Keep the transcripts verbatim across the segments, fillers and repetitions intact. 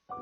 Ing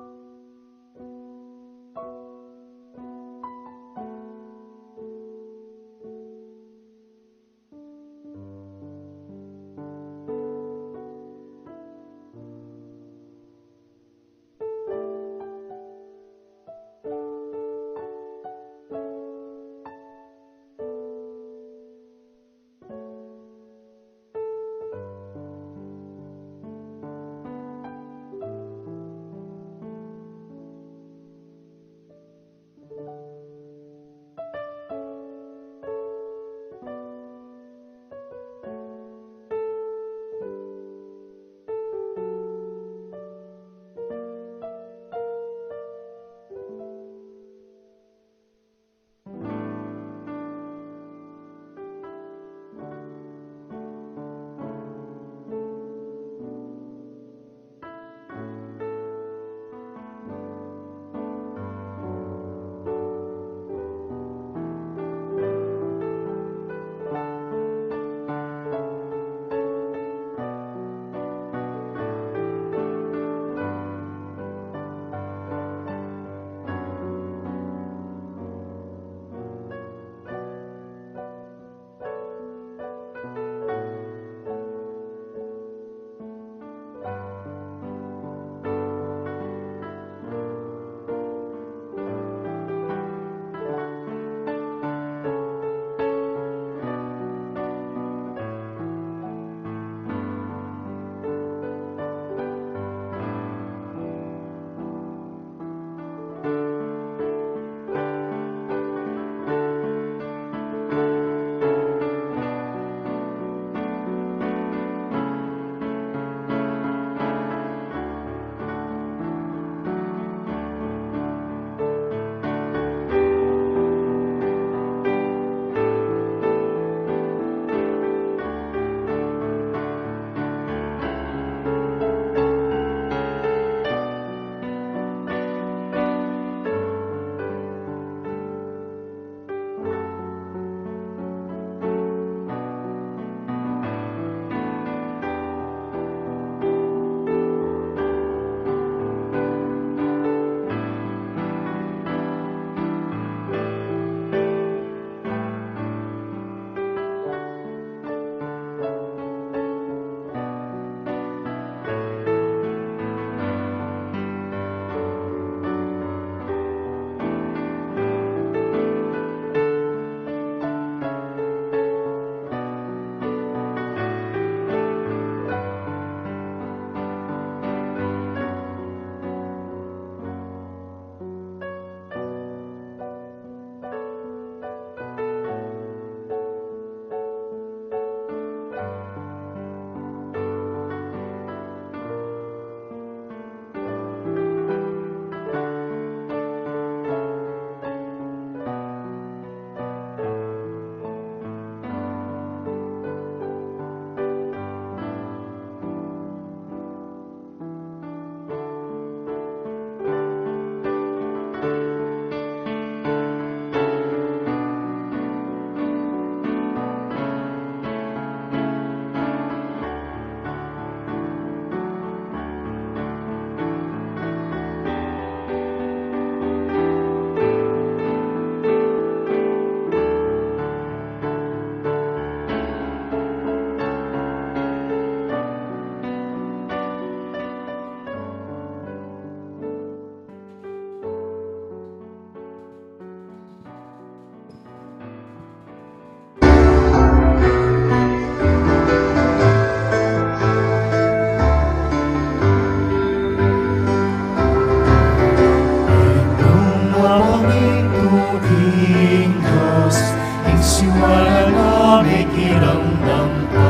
mapangitu king Dios, ing siwala na mekiramdam pa.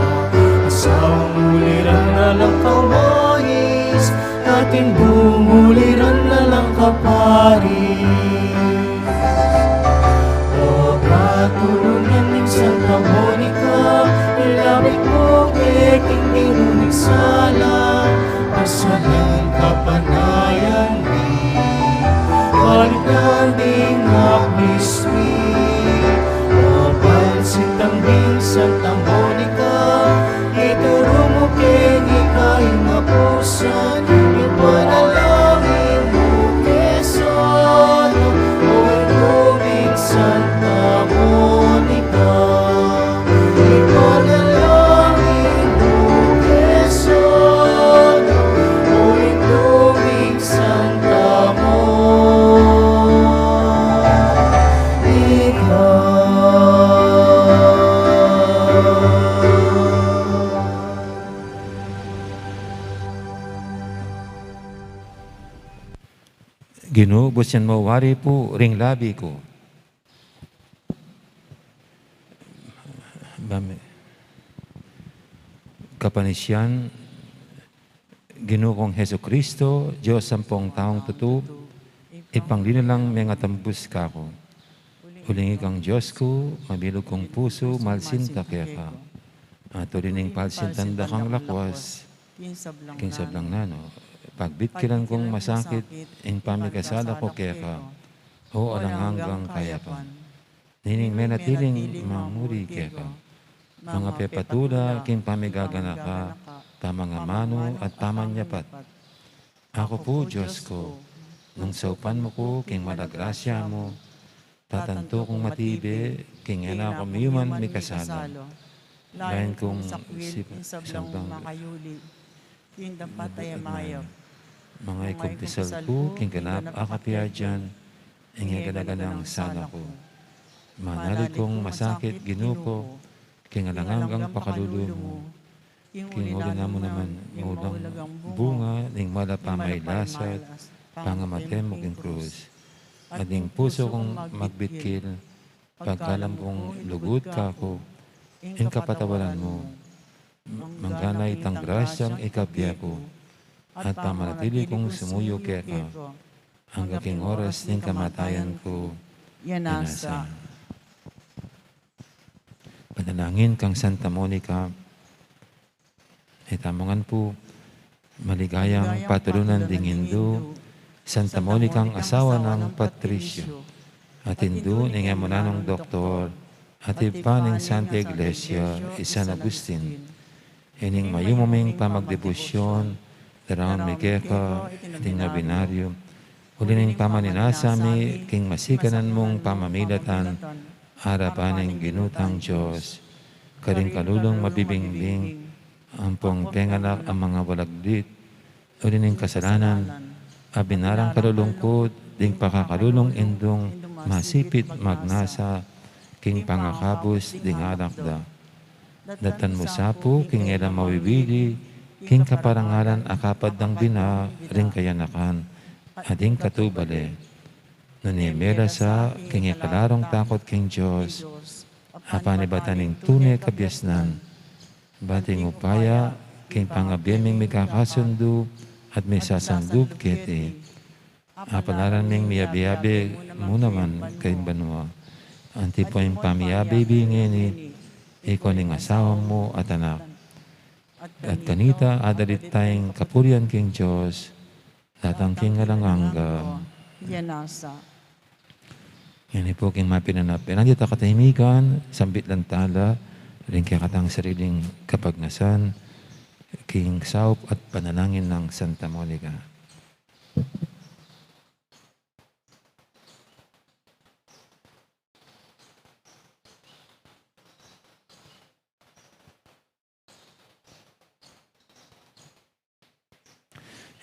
Asaung uliran na lang kamais, atin bumuliran na lang kapari. O patulunan ning Santa Monica, ilapit mu ke king Ginu ning sala, pasalan kapanayan mi, balikan ding aklis mi. O pansin tambing Santa Monica, ituru mu keng ika ing apusan, ing panalangin Ginu, busyan mu wari pu ring labi ku. Bami. Kapanisyan, Ginu kung Jesucristo, Dios ampong taung tutu, ipanglinalang mengatambus kaku. Uling ikang Dios ku, mabilug kung pusu, malsinta keka. At uli ning palsintan da kang lakwas, king sablang nanu, pagbitkilan kung masakit ing pamikasala ku keka, o alang anggang kayapan. Nining menatiling mamuri keka, mangapepatula king pamigaganaka, pamangamanu at pamanyapat. Aku pu, Dios ku, nung saupan mu ku king mala grasya mu, tatantu kung matibe king e na ku miyuman mikasala. Lain kung sakwil king sablang makayuli, king dapat a mayap. Mangaikumpisal ku king ganap a kapiadan, ing e gana-ganang sala ku. Manalig kung masakit, Ginu ku, king alang anggang pakalulu mu. King uli na mu naman, mulang bunga ning mala pamailasa't pangamate mu king krus. At ing pusu kung magbitkil, pagkalam kung lugud kaku ing kapatawaran mu. Manggana itang grasyang ikabye ku, at pamanatili kung sumuyu keka, angga king oras ning kamatayan ku. Yan nasa. Panalangin kang Santa Monica. Itamu ngan pu, maligayang patulunan ding indu, Santa Monica ang asawa nang Patricio, at indu ning e mu nanung doktor, at ibpa ning Santa Iglesia, i San Agustin. Ining mayumu ming pamagdebosyon, daraun mi keka iting nobinaryo, uli ning pamaninasa mi king masikanan mung pamamilatan, arapan ning Ginu tang Dios, karing kalulung mabibingbing, ampong penganak a mangawalang lit, uli ning kasalanan, a binarang kalulungkut ding pakakalulung indung masipit magnasa king pangakabus ding anak da. Datan mu sa pu king e la mawiwili king kaparangalan a kapad dang bina ring kayanakan a ding katubale. Nune me la sa king e kalarung takut king Dios, a panibatan ning tune kabiasnan, bati ing upaya king pangabie ming mikakasundu at misasandub keti. Apalaran ming miyabe-yabe mu naman king banua. Anti pu ing pamiyabe mi ngeni, ika ning asawa mu at anak. At kanita adalit tayang kapurian king Dios, datang king alang angga. Yan nasa. Ngeni pu king mapinanap, ilang dita katahimikan, sambit lang tala ring kekatang sariling kapagnasan, king saup at panalangin nang Santa Monica.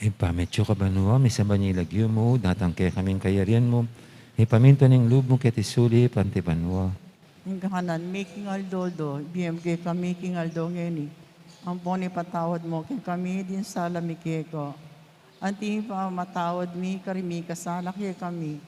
Ibpa mi atsu ka banua, misamban ya ing lagyu mu, datang kekami ing kayarian mu, mipamintuan ing lub mu keti sulip anti banua. Ing kakanan mi king aldo-aldo, ibie mu kekami king aldo ngeni. Ampon ipatawad mu kekami ding sala mi keka, anti ing pamamatawad mi karing mikasala kekami.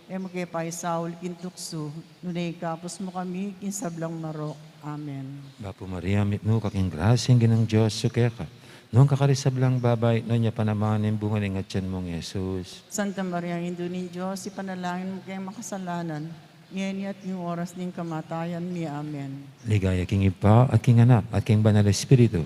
E mu ke paisaul king tuksu, nune ikabus mu kami king sablang marok. Amen. Bapu Maria, mitmu ka king grasya, ing Ginung Dios atsu keka. Nuan ka karing sablang babai, nuan ya pa naman ing bunga ning atian mung Jesus. Santa Maria, Indu ning Dios, ipanalangin mu keng makasalanan, ngeni at king oras ning kamatayan mi. Amen. Ligaya king Ibpa, at king Anak, at king Banal Espiritu.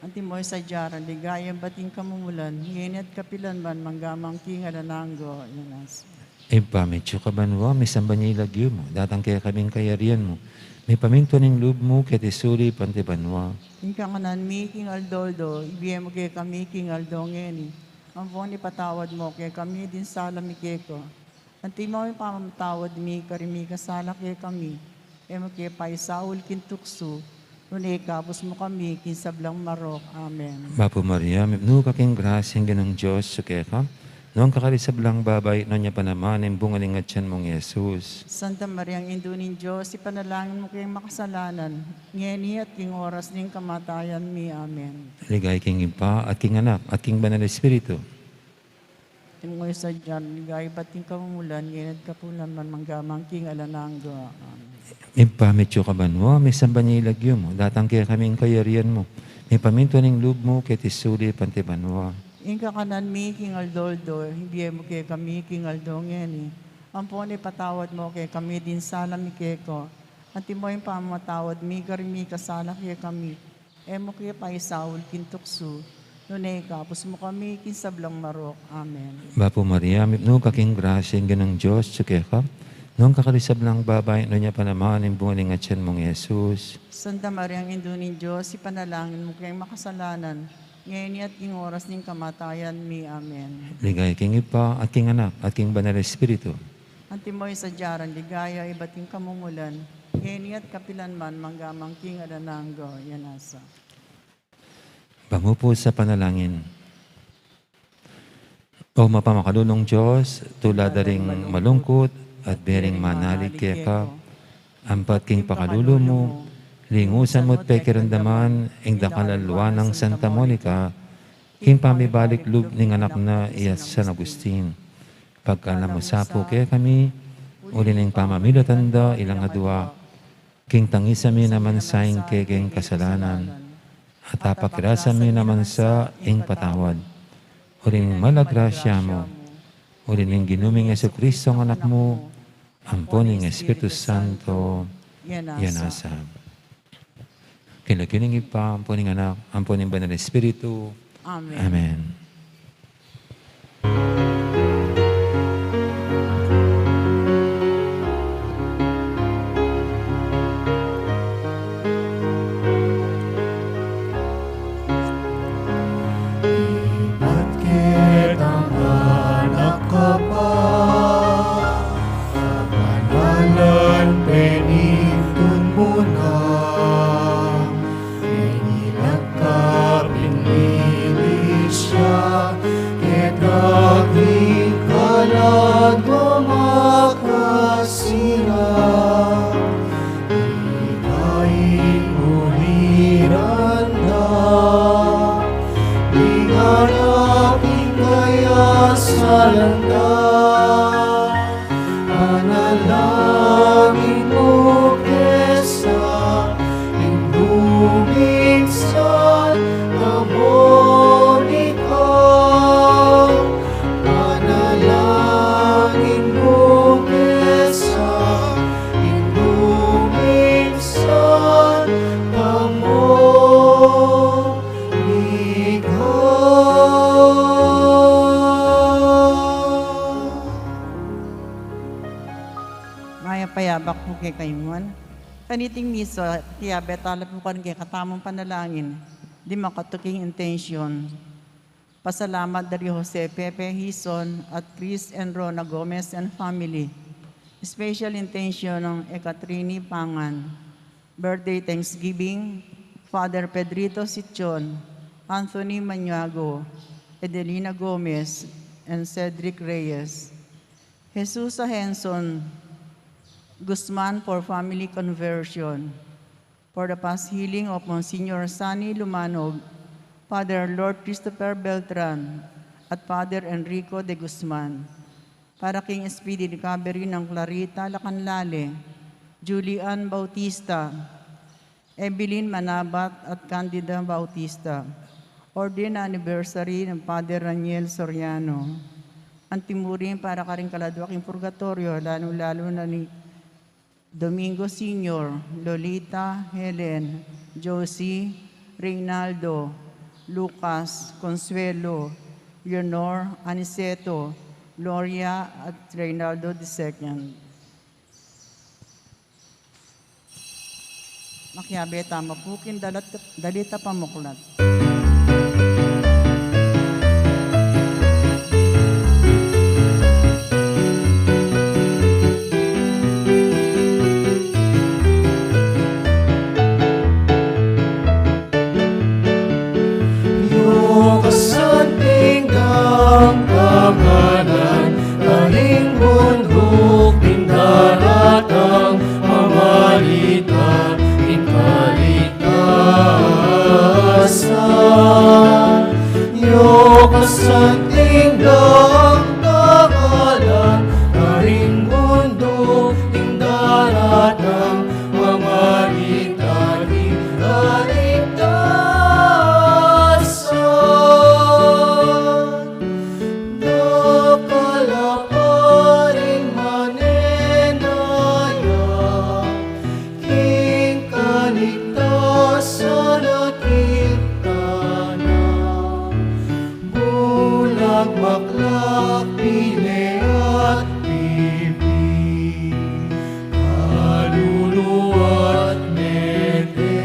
Anti mo ing sadya rang ligaya, bat ing kamumulan, ngeni at kapilan man, mangga man king alang angga. Yan nasa. Ibpa mi atsu ka banua, misamban ya ing lagyu mu, datang kekami ing kayarian mu, mipamintuan ing lub mu keti sulip anti banua. Ing kakanan mi king aldo-aldo, ibie mu kekami king aldo ngeni. Ampon ipatawad mu kekami ding sala mi keka, anti mo ing pamamatawad mi karing mikasala kekami. E mu ke paisaul king tuksu, nune ikabus mu kami king sablang marok. Amen. Bapu Maria, mitmu ka king grasya, ing Ginung Dios atsu keka. Nuan ka karing sablang babai, nuan ya pa naman ing bunga ning atian mung Jesus. Santa Maria, Indu ning Dios, ipanalangin mu keng makasalanan, ngeni at king oras ning kamatayan mi. Amen. Ligaya king Ibpa, at king Anak, at king Banal Espiritu. Antimo ing sadya nang ligaya ibat king kamumulan, ngeni at kapilan man, mangga man king alang angga. Amen. Ibpa mi atsu ka banua, misamban ya ing lagyu mu, datang kekami ing kayarian mu, mipamintuan ing lub mu keti sulip anti banua. Ing kakanan mi king aldo-aldo ibie mu kekami king aldo ngeni. Ampon ipatawad mu kekami ding sala mi keka, antimo ing pamamatawad mi karing mikasala kekami. E mu ke paisaul king tuksu, nune ikabus mu kami king sablang marok. Amen. Bapu Maria, mipnu ka king grasya, ing Ginung Dios atsu keka. Nuan ka karing sablang babai, nuan ya pa naman ing bunga ning atian mung Jesus. Santa Maria, Indu ning Dios, ipanalangin mu keng makasalanan, ngeni at king oras ning kamatayan mi. Amen. Ligaya king Ibpa, at king Anak, at king Banal Espiritu. Antimo ing sadya nang ligaya ibat king kamumulan, ngeni at kapilan man, mangga man king alang angga. Amen. Bangu pu sa panalangin. O mapamakalulung Dios, tula da ring malungkut at bie ring manalig keka, ampat king pakalulu mu, lingusan mu't pekiramdaman ing dakal a lua nang Santa Monica, king pamibalik lub ning anak na i San Agustin. Pagkalub mu sa pu kekami, uli ning pamamilatan da ilang adua, king tangisan mi naman sa ing kekeng kasalanan, at apakirasan mi naman sa ing patawad. Uli ning mal a grasya mu, uli ning Ginu ming Jesucristo a Anak mu, ampo ning Espiritu Santo, yana sa. King lagyu ning Ibpa, ampo ning Anak, ampo ning Banal Espiritu. Amen. Amen. Ibat ketang anak ka pa, kabanalan penintun mu na, menilak ka pinili sya, keta king kaladwa makasira. Ika ing buliran da, ika na ing kayasalan da. Panalangin mu ke sa, ing duminsan a Monica. Panalangin mu ke sa, ing duminsan a Monica. Mayap a yabak pu kekayu ngan. Kaniting misa, kiyabe tala pu karing kekatamung panalangin, ding makatuking intensyon. Pasalamat dari Jose Pepe Hizon at Chris and Rona Gomez and family. Special intensyon nang Ekatrini Pangan. Birthday thanksgiving, Father Pedrito Sichon, Anthony Maniago, Edelina Gomez, and Cedric Reyes. Jesus Henson Guzman for family conversion. For the fast healing of Monsignor Sunny Lumanog, Father Lord Christopher Beltran, at Father Enrico de Guzman. Para king speedy recovery nang Clarita Lacanlale, Julian Bautista, Evelyn Manabat, at Candida Bautista. Ordained anniversary nang Father Raniel Soriano. Antimurin para karing kaladwa king purgatoryo, lalu-lalu na ni Domingo Senior, Lolita, Helen, Josie, Reynaldo, Lucas, Consuelo, Leonor, Aniceto, Gloria, at Reynaldo the second. Makiabe tamu pu king dalat-, dalita pamuklat. Yu kasanting dang kamalan, karing munhuk ding daratang, mamalita ing kaligtasan. Yu kasanting dang Laklak, pine at pipi, kalulu at mete.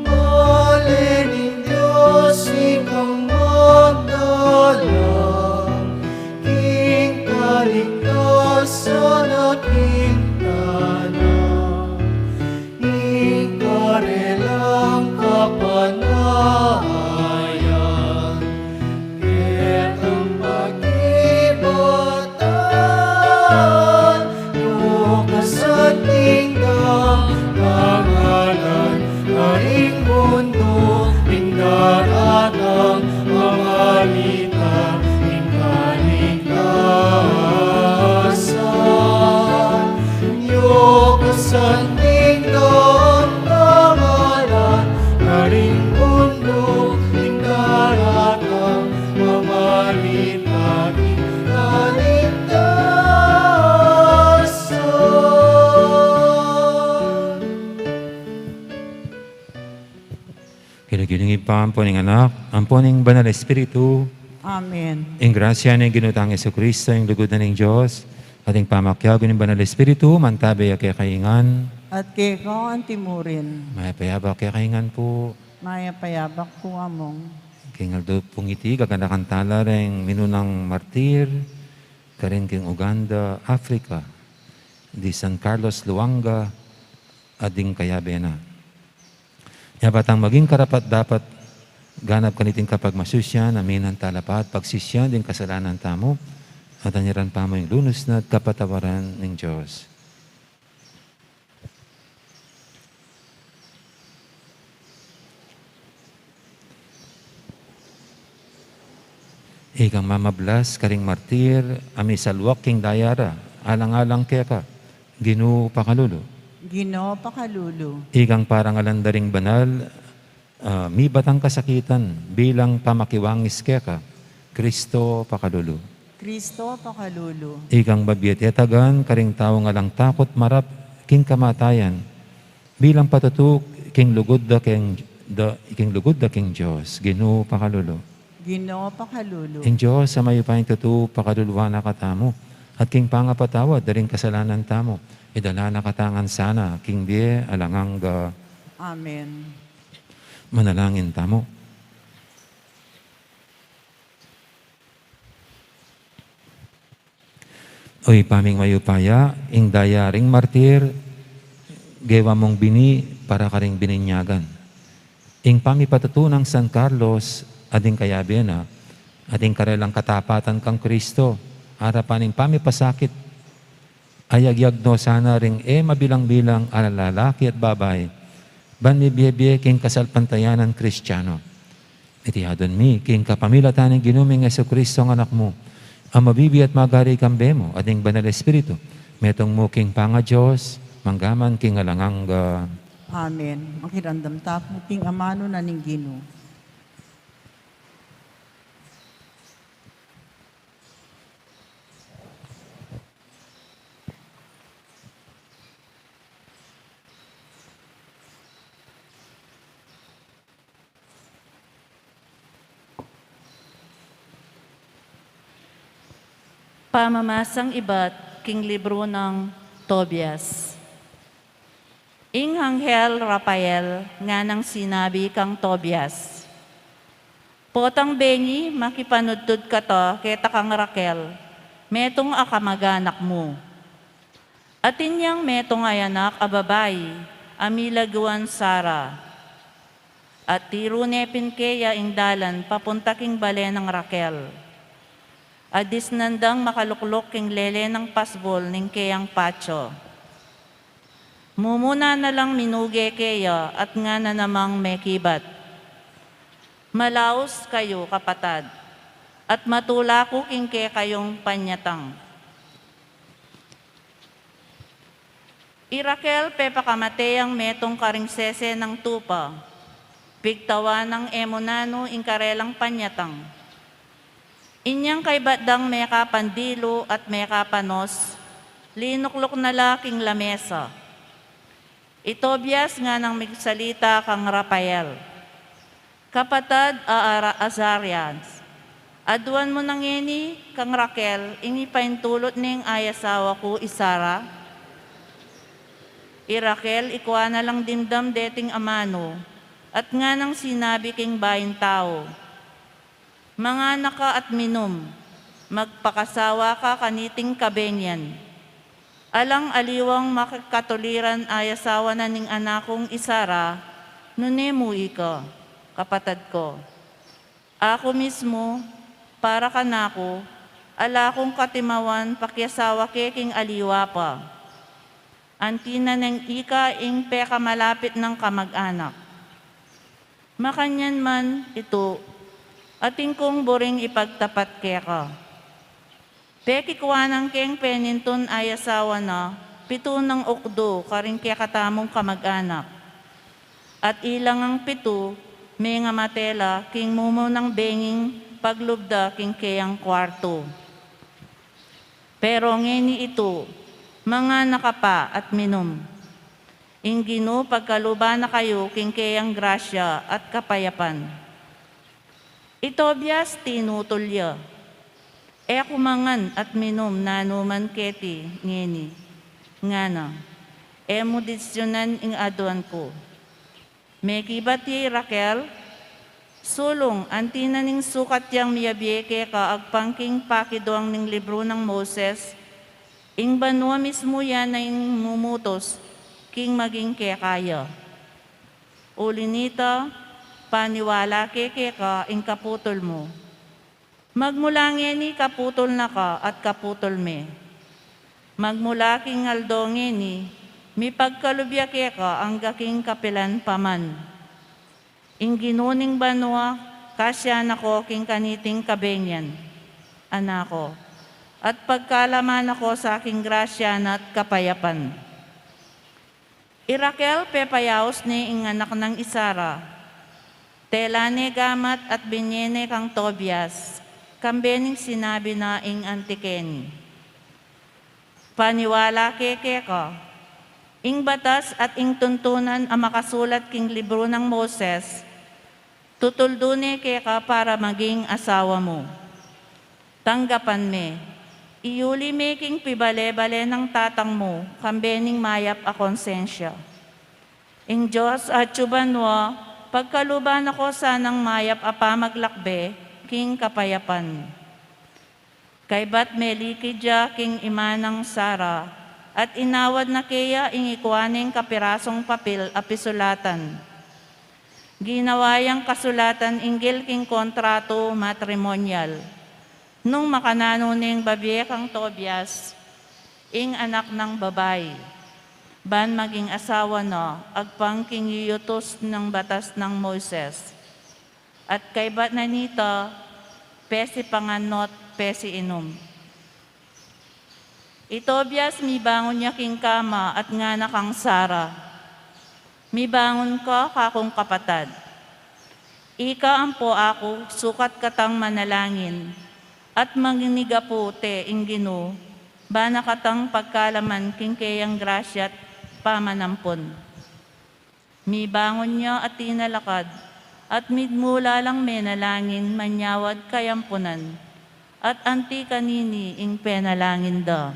Male ning Dios ikang magdala, king kaligtasan a king tana. Ing karelang kapanayan, ketang pagibatan, yu kasanting dangalan, karing mundu, ing daratang a balita, ing kaligtasan. Yu kasanting dangalan, karing mundu, ing daratang a balita, ing kaligtasan. King lagyu ning Ibpa, ampo ning Anak, ampo ning Banal Espiritu. Amen. Ing grasya ning Ginu tang Jesucristo, ing lugud na ning Dios, at ing pamakiabe ning Banal Espiritu, mantabe ya kekayu ngan. At keka antimurin. Mayap a yabak kekayu ngan pu. Mayap a yabak pu, Among. King aldo pung iti, gaganakan tala reng minunang martir karin king Uganda, Africa, di San Carlos Luanga, at ding kayabe na. Nya ba tang maging karapat-dapat ganap kaniting kapagmasusyan, aminan tala pa at pagsisyan ding kasalanan tamu, at anyaran pa mu ing lunus na at kapatawaran ning Dios. Ikang mamablas karing martir a misalwak king daya ra, alang-alang keka, Ginu, pakalulu. Ginu, pakalulu. Ikang parangalan da ring banal a mibatang kasakitan bilang pamakiwangis keka, Kristo, pakalulu. Kristo, pakalulu. Ikang mabie tetagan karing taung alang takut marap king kamatayan, bilang patutu king lugud da king, da, king lugud da king Dios, Ginu, pakalulu. Ginu, pakalulu. Ing Dios a mayupayang tutu pakaluluan na katamu, at king pangapatawad da ring kasalanan tamu, idala na katamu ngan sana king bie alang angga. Amen. Manalangin tamu. O Ibpa ming mayupaya, ing daya ring martir, gewa mung bini para karing bininyagan. Ing pamipatutu nang San Carlos, at ing kayabe na, at ing karelang katapatan kang Kristo, arapan ning pamipasakit, ayagyag no sana ring e mabilang-bilang a lalaki at babai, ban mibie-bie king kasalpantayanan Kristiano. Iti adwan mi, king kapamilatan ning Ginu ming Jesucristo a Anak mu, a mabibie at magari kambe mu, at ning Banal Espiritu, metung mu king pangaDios, mangga man king alang angga. Amen. Makiramdam tamu king amanu na ning Ginu. Pamamasang ibat king libru nang Tobias. Ing anghel Rafael nganang sinabi kang Tobias, "Potang bengi makipanudtud kata keta kang Raquel, metung a kamag-anak mu. Atin yang metung a anak a babai a milaguan Sara. At tiru ne pin keya ing dalan papunta king bale nang Raquel. At disnan dang makalukluk king lele nang pasbul ning keyang patio. Mumuna na lang minuge keya at ngana namang mekibat, 'Malaus kayu, kapatad, at matula ku king kekayung panyatang.' I Raquel pepakamate yang metung karing sese nang tupa, pigtawan nang e mu nanu ing karelang panyatang. Inyang kaybat dang mekapandilu at mekapanos, linukluk na la king lamesa. I Tobias nganang migsalita kang Rafael, Kapatad a Ara-, Azarias, aduan mu na ngeni kang Raquel ing ipaintulut neng ayasawa ku i Sara? I Raquel ikua na lang dimdam deting amanu, at nganang sinabi king bayung tau, "Manganak ka at minum, magpakasawa ka kaniting kabengian. Alang aliwang makikatuliran ayasawa na ning anak kung i Sara, nune mu ika, kapatad ku. Aku mismu, para kanaku, ala kung katimawan pakiasawa ke king aliwa pa. Anti na neng ika ing pekamalapit nang kamag-anak. Makanyan man itu, atin kung buring ipagtapat keka. Pekikuanan keng penintun ayasawa na pitu nang ukdu karing kekatamung kamag-anak. At ilang ang pitu, mengamate la king mumunang benging paglub da king keyang kuartu. Pero ngeni itu, manganak ka pa at minum. Ing Ginu pagkaluban na kayu king keyang grasya at kapayapan." I Tobias tinutul ya, "E ku mangan at minum nanu man keti ngeni," ngana. "E mu disyunan ing aduan ku." Mekibat ya i Raquel, "Sulung, anti na ning sukat yang miyabie keka agpang king pakiduang ning libru nang Moses, ing banua mismu ya na ing mumutus king maging keka ya. Uli nita, paniwala ke keka ing kaputul mu. Magmula ngeni kaputul na ka at kaputul me. Magmula king aldo ngeni, mipagkalub ya keka angga king kapilan pa man. Ing Ginu ning banua, kasya na ko king kaniting kabengian, anak ku, at pagkalaman na ko sa king grasya na at kapayapan." I Raquel pepayaus ne ing anak nang i Sara. Tela ne gamat at binye ne kang Tobias, kambe ning sinabi na ing anti keni, "Paniwala ke keka, ing batas at ing tuntunan a makasulat king libru nang Moses, tutuldu ne keka para maging asawa mu. Tanggapan me, iyuli me king pibale-bale nang tatang mu, kambe ning mayap a konsensya. Ing Dios atyu banua, pagkaluban na ko sanang mayap a pamaglakbe king kapayapan." Kaybat melikid ya king ima nang Sara, at inawad na keya ing ikua neng kapirasung papil a pisulatan. Ginawa yang kasulatan inggil king kontratu matrimonyal. Nung makananu neng babie kang Tobias ing anak nang babai, ban maging asawa na agpang king yutus nang batas nang Moises. At kaybat na nita, pesi pangan no at pesi inum. I Tobias mibangun ya king kama at ngana kang Sara, "Mibangun ka, kakung kapatad. Ika ampo aku, sukat katang manalangin at manginig apu te ing Ginu, bana katang pagkalaman king keyang grasya at pamanampun." Mibangun ya at tinalakad, at migmula lang menalangin manyawad kayampunan, at anti kanini ing penalangin da,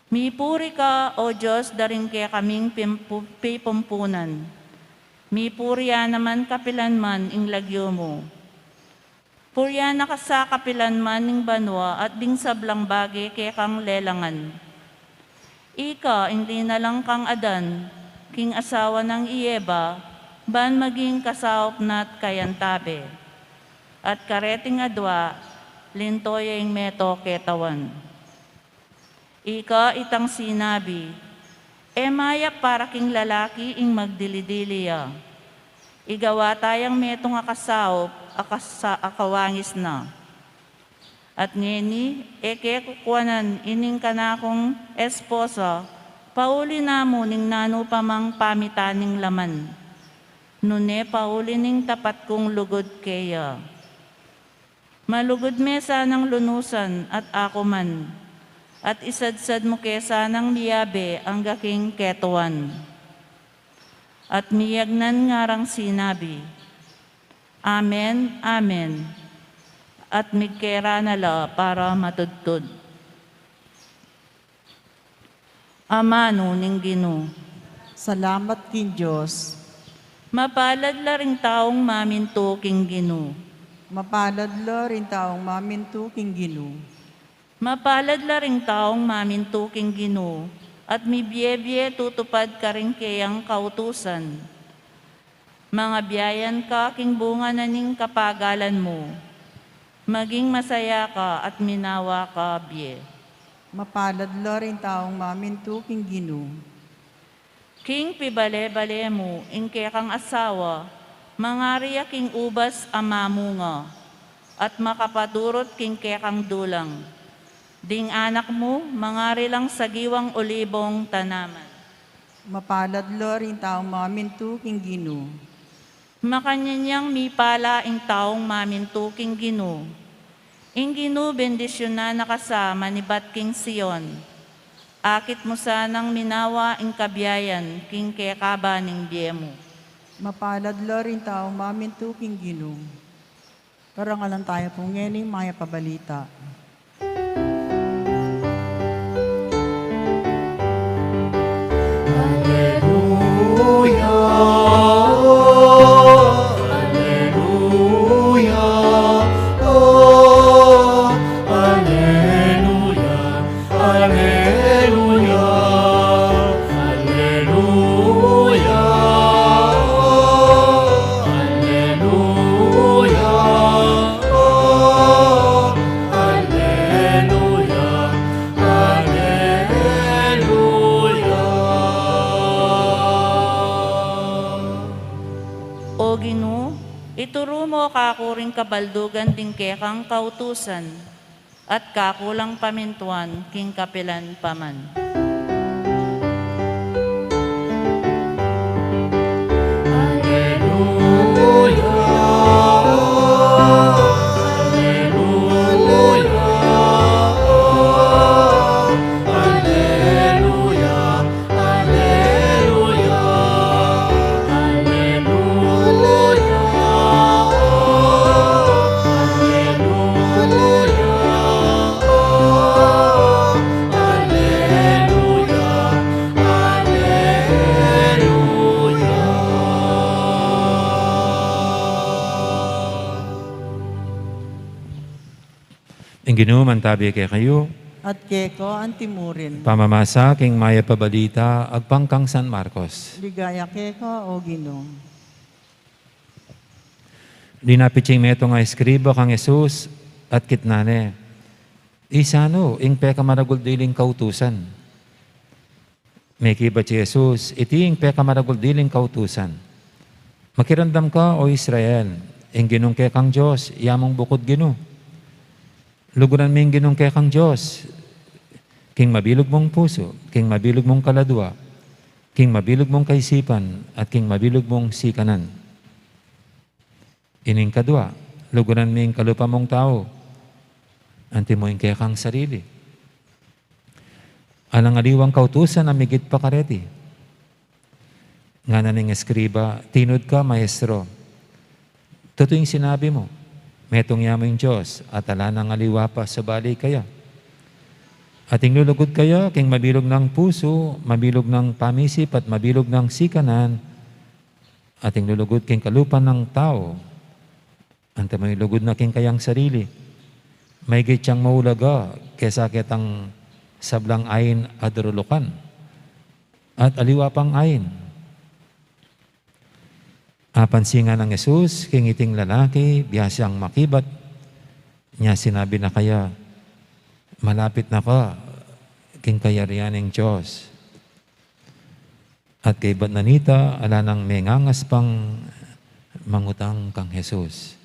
"Mipuri ka, O Dios, daring kekaming pimpu-, pipumpunan. Mipuri ya naman kapilanman ing lagyu mu. Purian na ka sa kapilanman ning banua at ding sablang bage kekang lelangan. Ika ing linalang kang Adan king asawa nang i Eba, ban maging kasaup na at kayantabe. At kareting adua, linto ya ing meto ketawan." Ika itang sinabi, "E mayap para king lalaki ing magdili-dili ya. Igawa tayang metung a kasaup, a kasa-, a kawangis na." At ngeni, e ke kukuanan ining kanakung esposa, pauli na mu ning nanu pa mang pamitan ning laman, nune pauli ning tapat kung lugud keya. Malugud me sanang lunusan at aku man, at isadsad mu ke sanang miyabe angga king ketuan. At miyagnan ngarang sinabi, "Amen, amen." At migkera na la para matudtud. Amanu ning Ginu. Salamat king Dios. Mapalad la ring taung mamintu king Ginu. Mapalad la ring taung mamintu king Ginu. Mapalad la ring taung mamintu king Ginu, at mibie-bie tutupad karing keyang kautusan. Mangabiayan ka king bunga na ning kapagalan mu. Maging masaya ka at minawa ka bie. Mapalad la ring taung mamintu king Ginu. King pibale-bale mu ing kekang asawa, mangari ya king ubas a mamunga, at makapadurut king kekang dulang. Ding anak mu, mangari lang sagiwang olibong tanaman. Mapalad la ring taung mamintu king Ginu. Makanyan yang mipala ing taung mamintu king Ginu. Ing Ginu bendisyunan na ka sa manibat king Sion. Akit mu sanang minawa ing kabiayan king kekaba ning bie mu. Mapalad la ring taung mamintu king Ginu. Parangalan tamu pu ngening mayap a balita. Aleluya, aleluya, oh, aleluya. Aleluya, aleluya, aleluya, aleluya, aleluya. O Ginu, ituru mu kaku ring kabaldugan ding kekang kautusan, at kaku lang pamintuan king kapilan pa man. Aleluya, aleluya, aleluya. Aleluya, aleluya, aleluya, aleluya, aleluya. Ing Ginu mantabi kekayu. At keka antimurin. Pamamasa king mayap a balita agpang kang San Marcos. Ligaya keka, o Ginu. Linapit ya ing metung a eskriba kang Jesus at kitnan ne, "Isanu ing pekamaragul diling kautusan?" Mekibat i Jesus, "Iti ing pekamaragul diling kautusan: Makiramdam ka, o Israel, ing Ginung kekang Dios, iya mung bukud Ginu. Luguran me ing Ginung kekang Dios king mabilug mung pusu, king mabilug mung kaladua, king mabilug mung kaisipan, at king mabilug mung sikanan." Ining kadua, "Luguran me ing kalupa mung tau, antimo ing kekang sarili." Alang aliwang kautusan a migit pa kareti. Ngana ning eskriba, "Tinud ka, Maestro. Tutu ing sinabi mu, metung ya mu ing Dios, at ala nang aliwa pa subali kaya. At ing lulugud kaya king mabilug nang pusu, mabilug nang pamisip, at mabilug nang sikanan, at ing lulugud king kalupa nang tau, antimo ing lugud na king kayang sarili, maigit yang maulaga kesa ketang sablang ain a durulukan, at aliwa pang ain." Apansin nang Jesus king iting lalaki, biasa yang makibat, nya sinabi na kaya, "Malapit na ka king kayarian ning Dios." At kaybat na nita, ala nang mengangas pang mangutang kang Jesus.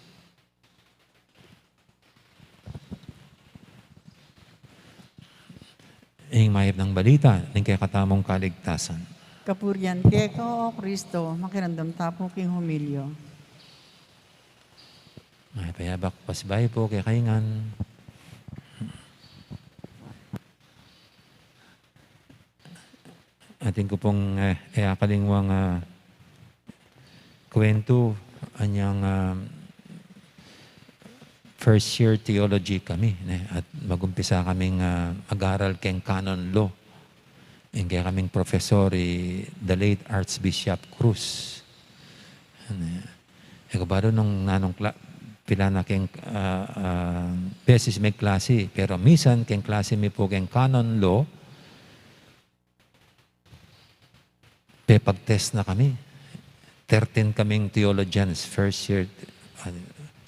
Ing mayap nang balita ning kekatamung kaligtasan. Kapurian keka, o Kristo. Makiramdam ta pu king humilyo. Ay, payabak pasibayu pu kekayu ngan. Atin ku pung, eh, e akalingwang, ah, kuwentu, anyang, ah, first year theology kami, ne? At magumpisa kaming, ah, mag-aral keng canon law. Ing kekaming professor, i the late Archbishop Cruz. Ne? E ku balu nung nanung kla-, pila na keng, ah, ah, beses megklasi, pero misan keng klasi mi pu keng canon law, pepag-test na kami. Thirteen kaming theologians, first year, ah,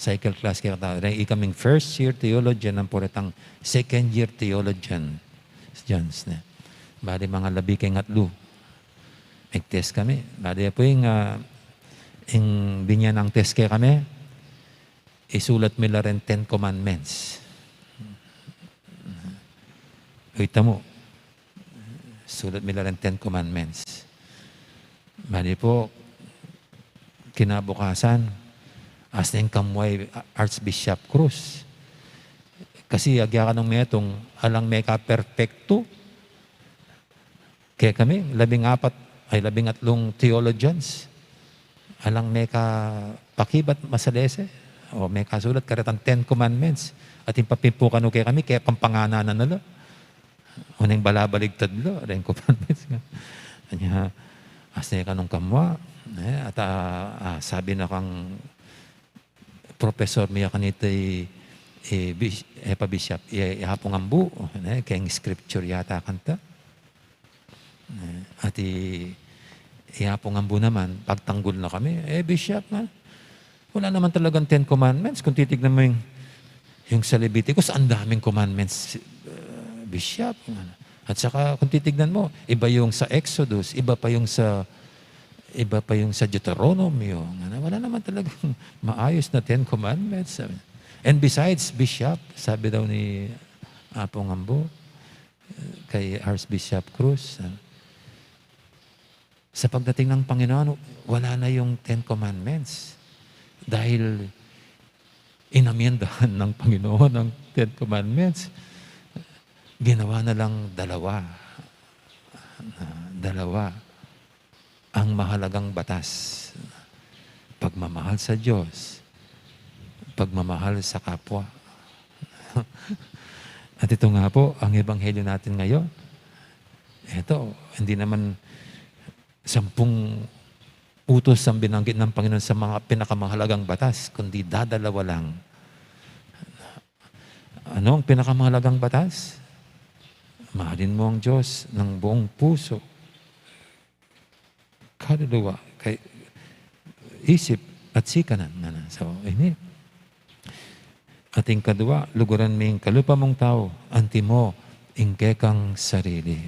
cycle class kaya kata. Ikaming first year theologian, ampo retang second year theologian, Jones, ne. Bali, mangalabi keng atlu. Meg-test kami. Bali, apu ing, ah, ing binye nang test kekami, isulat mi la reng Ten Commandments. Uy, tamu. Sulat mi la reng Ten Commandments. Bali pu, kinabukasan, asne ing kamua i Archbishop Cruz. Kasi agyakan nung metung, alang mekaperpektu kekami, labing apat, ay, labing atlung theologians. Alang mekapakibat masalese, o mekasulat karetang Ten Commandments. At ing papimpukan kekami, kepang pangananan na la. O neng balabaligtad la, reng commandments. Anya, asne kanung kamua, e, at, ah, ah, sabi na kang professor mi kanita i, i bis-, e, pa bishop, i, i Apung Ambu, ne, keng scripture yata kanta. E, at i, i Apung Ambu naman, pagtanggul na kami, e, bishop, nga, wala naman talagang Ten Commandments. Kung titignan mo yung, yung sa Leviticus, ang daming commandments, e, bishop, nga. At saka, kung titignan mo, iba yung sa Exodus, iba pa yung sa iba pa yung sa Deuteronomio. Nga na, wala naman talagang maayos na Ten Commandments, sabi. And besides, Bishop, sabi daw ni Apung Ambu, kay Archbishop Cruz, ah, sa pagdating ng Panginoon, wala na yung Ten Commandments. Dahil inamyendahan ng Panginoon ang Ten Commandments. Ginawa na lang dalawa. Ah, dalawa ang mahalagang batas. Pagmamahal sa Diyos, pagmamahal sa kapwa. At ito nga po ang ebanghelyo natin ngayon. Ito, hindi naman sampung utos ang binanggit ng Panginoon sa mga pinakamahalagang batas, kundi dadalawa lang. Ano ang pinakamahalagang batas? Mahalin mo ang Diyos ng buong puso, kaluluwa, kay, isip, at sikanan. Nga na. So, ini. At ing kadua, luguran me ing kalupa mung tau, antimo ing kekang sarili.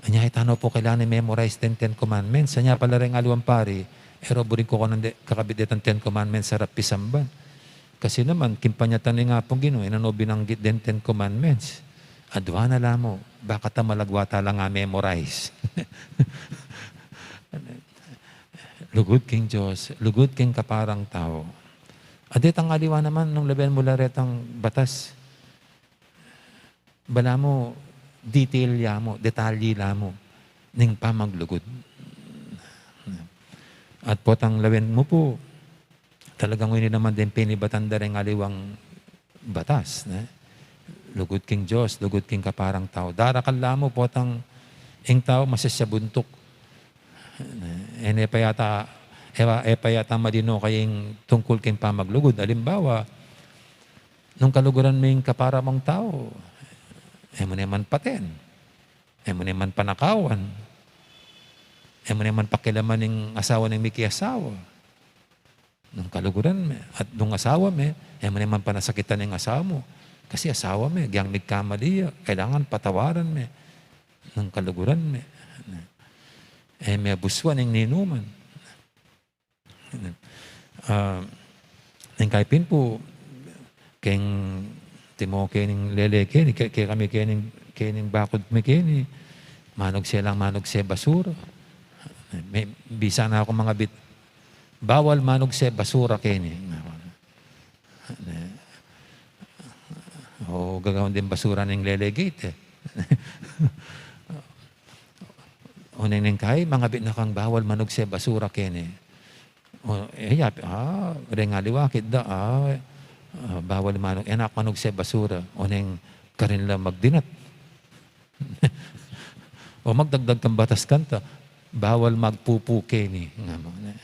Anya, e tana pu kailangan i-memorize deng Ten Commandments. Anya pala reng aliwang pari, e ro buring kukunan de, kakabit detang Ten Commandments harap pisamban. Kasi naman, kimpanyatan ne ing Apung Ginu, e na no binanggit deng Ten Commandments. Adua na la mu, baka ta malagwa ta lang a-memorize. Lugud king Dios, lugud king kaparang tau. At detang aliwa naman, nung lawen mu la retang batas, balamu, detail ya mu, detalye la mu ning pamaglugud. At potang lawen mu pu, talagang ini naman deng penibatan da reng aliwang batas, ne? Lugud king Dios, lugud king kaparang tau. Darakal la mu, potang ing tau masasabuntuk. E ne pa yata, e pa, e pa yata malino kaya ing tungkul king pamaglugud. Alimbawa, nung kaluguran me ing kapara mung tau, e mu ne man paten, e mu ne man panakawan, e mu ne man pakialaman ing asawa ning miki asawa. Nung kaluguran me, at nung asawa me, e mu ne man panasakitan ing asawa mu. Kasi asawa me, agyang migkamali ya, kailangan patawaran me. Nung kaluguran me, e me abusuan ing ninuman. Ah, ning kaipin pu, keng timo kening lele keni, ke, kekami kening, kening bakud mi keni, manugse lang, manugse basura. Me, bisa na kung mangabit, bawal manugse basura keni. O, gagawan ding basura ning lele gate, e. Oneng neng kai, mangabit na kang bawal manugse basura keni. O, e, ya, a, reng aliwa kit da, a, a, bawal manug-, e na ku manugse basura. Oneng karin la magdinat. O magdagdag kang batas kanta, bawal magpupu keni, nga mu, ne.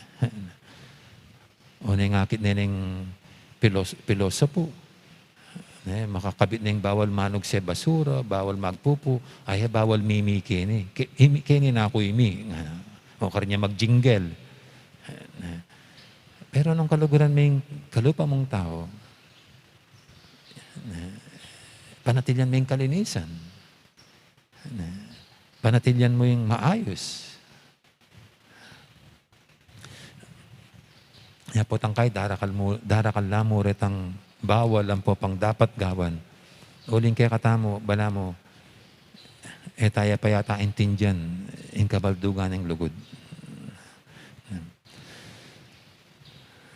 Oneng akit ne neng pilos-, pilosopo. Ne, makakabit neng bawal manugse basura, bawal magpupu, ay, bawal mimi keni. Ke-, imi, keni na ku imi, nga. O karin ya magjinggel. Ne. Pero nung kaluguran me ing kalupa mung tau, ne, panatilyan me ing kalinisan. Ne, panatilyan mu ing maayus. Ya potang kai, darakal mu, darakal la mu retang bawal ampo pang dapat gawan. Uling kekatamu, balamu, e taya pa yata intindian ing kabaldugan ning lugud.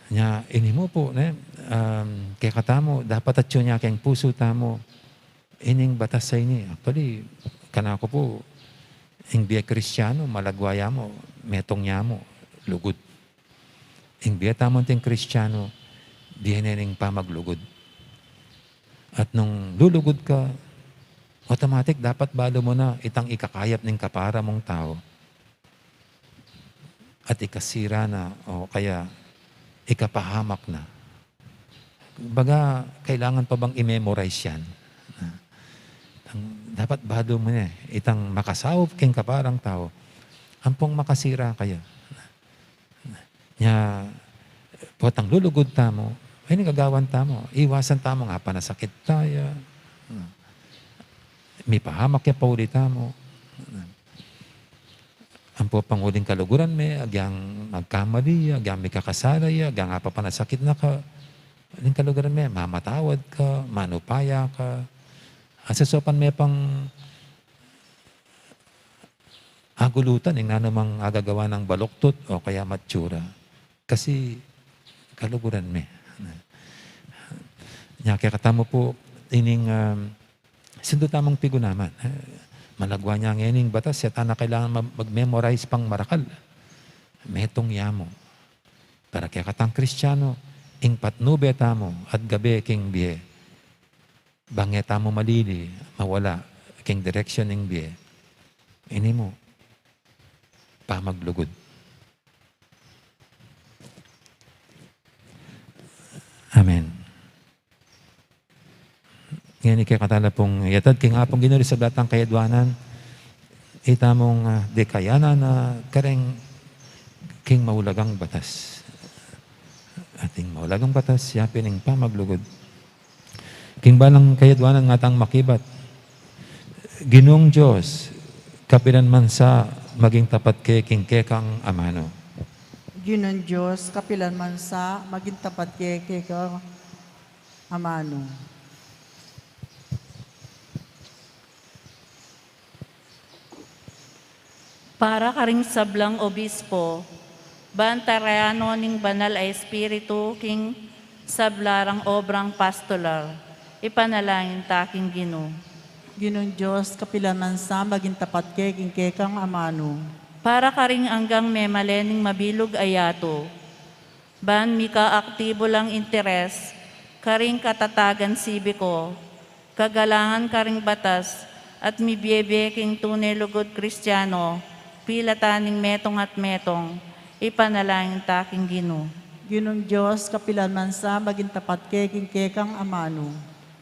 Nya, ini mu pu, ne, um, kekatamu, dapat atyu ne keng pusu tamu, ining batas a ini. Actually, kanaku pu, ing bie Kristianu, malagwa ya mu, metung ya mu, lugud. Ing bie tamu anting Kristianu, bie ne ning pamaglugud. At nung lulugud ka, automatic, dapat balu mu na itang ikakayap ning kapara mung tau. At ikasira na, o kaya ikapahamak na. Baga, kailangan pa bang i-memorize yan? Ang, dapat balu mu ne, itang makasaup keng kaparang tau, ampong makasira kaya. Nya, potang lulugud tamu, ini gagawan tamu, iwasan tamu nga panasakit taya. Mipahamak ya pauli tamu. Ampo pang uling kaluguran me, agyang magkamali ya, agyang mikakasala ya, agyang apapanasakit na ka, uling kaluguran me, mamatawad ka, manupaya ka. Asasupan me pang agulutan ing nanumang agagawa nang baluktot o kaya matsura. Kasi kaluguran me. Nya kekatamu pu, ining, um, sindu tamung pigunaman. Eh, malagwa ne ngening batas, e ta na kailangan mag-, mag-memorize pang marakal. Metung ya mu. Para kekatang Kristianu, ing patnube tamu at gabe king bie, bang e tamu malili, mawala king direksyon ning bie, ini mu, pamaglugud. Amen. Ngeni kekata la pung yatad king Apung Ginu ring sabla tang kayadwanan, itamung, ah, dikayanan na kareng king maulagang batas. At ing maulagang batas, ya pin ing pamaglugud. King balang kayadwanan ngatang makibat. Ginung Dios, kapilan man sa maging tapat ke king kekang amanu. Ginung Dios, kapilan man sa maging tapat ke kekang amanu. Para karing sablang obispo, ban tarayan no ning Banal a Espiritu king sabla rang obrang pastoral, ipanalangin ta king Ginu. Ginung Dios, kapilan man sa maging tapat ke king kekang amanu. Para karing anggang memalen ning mabilug a yatu, ban mika aktibu lang interes karing katatagan sibiko, kagalangan karing batas, at mibiebie king tune lugud Kristiano, pilatan ning metung at metung, ipanalangin ta king Ginu. Ginung Dios, kapilan man sa maging tapat ke king kekang amanu.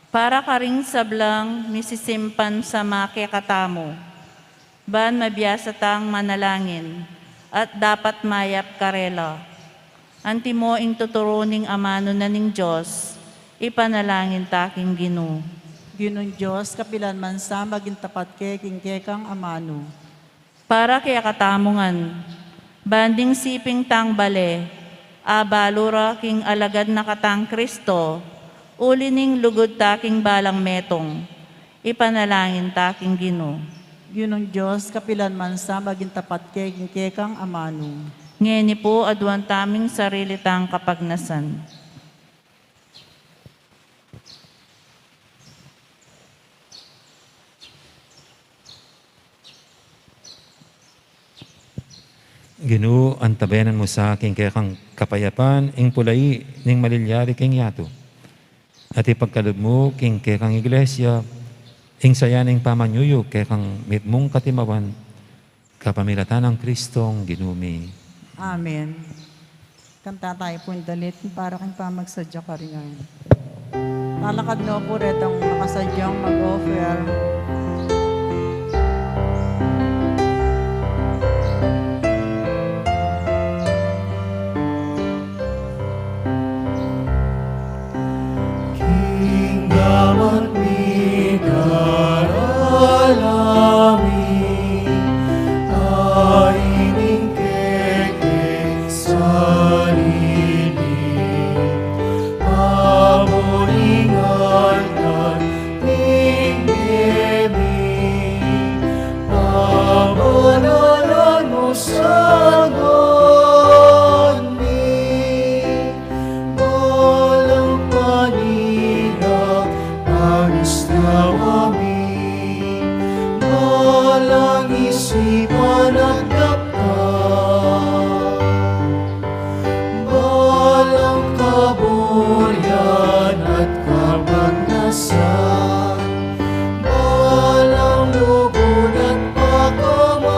Para karing sablang misisimpan sama kekatamu, ban mabiasa tang manalangin, at dapat mayap karela. Antimo ing tuturu ning amanu na ning Dios, ipanalangin ta king Ginu. Ginung Dios, kapilan man sa maging tapat ke king kekang amanu. Para kekatamu ngan, ban ding siping tang bale, abalu ra king alagad na katang Kristo, uli ning lugud ta king balang metung, ipanalangin ta king Ginu. Ginung Dios, kapilan man sa maging tapat ke king kekang amanu. Ngeni pu, aduan taming sarili tang kapagnasan. Ginu, antabayanan mu sa king kekang kapayapan ing pulai ning malilyari king yatu. At ipagkalub mu king kekang Iglesia ing saya ning pamanyuyug kekang mitmung katimawan, kapamilatan nang Kristong Ginu mi. Amen. Kanta tayu pung dalit para king pamagsadya karing Ginu. Talakad no pu retang makasadyang mag-offer. King gamat mi darala mi, a ining kekeng sarili, pabuningatan ning bie mi, pabanalan mu sa ngan mi. Balang panira, anis na wami, balang isipan at daptan, balang kaburian at kabagnasan, balang lugud at pakaman,